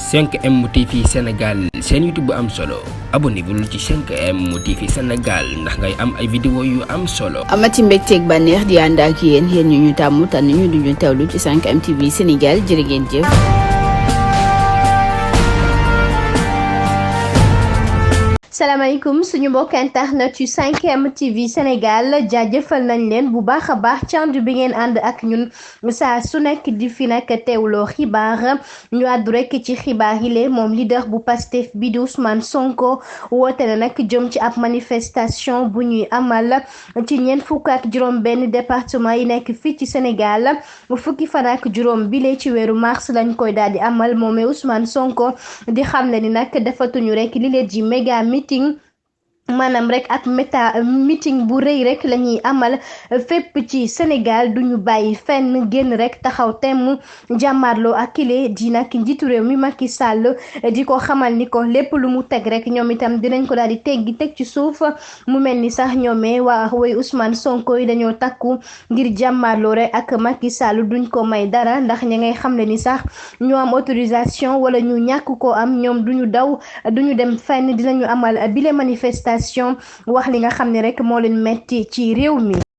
5M TV Sénégal seen YouTube bu am solo abonnez-vous ci 5M TV Sénégal ndax ngay am ay vidéo yu am solo. amati mbégteeg bànneex di ànd ak yéen ñu tàmm tànn ñu duñu teewlu ci 5M TV Sénégal jërë ngeen jëf. salaamaaleykum suñu mbokk internet yu 5M TV Sénégal jaajëfal nañ leen bu baax a baax ci ànd bi ngeen ànd ak ñun saa su nekk di fi nag teewloo xibaar ñu àddu rek ci xibaar yi lee moom leader bu Pastef bi di Ousmane Sonko woote na nag jëm ci ab manifestation bu ñuy amal ci ñeent fukk ak juróom benn département yi nekk fii ci Sénégal fukki fan ak juróom bile ci weeru mars lañ koy daal di amal moomee Ousmane Sonko di xamle ni nag defatuñu rek li leen ji méga meeting maanaam rek ak meeting bu rëy rek la ñuy amal fépp ci Sénégal duñu bàyyi fenn génn rek taxaw temm jàmmarloo ak kile di nag njiitu réew mi Macky Sall di ko xamal ni ko lépp lu mu teg rek ñoom itam dinañ ko daal di teg ci suuf mu mel ni sax ñoomee waa woy Ousmane Sonko yi dañoo takku ngir jàmmarloo rek ak Macky Sall duñ ko may dara ndax ña ngay xamle ni sax ñu am autorisation wala ñu ñàkk ko am ñoom duñu daw duñu dem fenn dinañu amal bile manifestation wax li nga xam ne rek moo leen metti ci réew mi.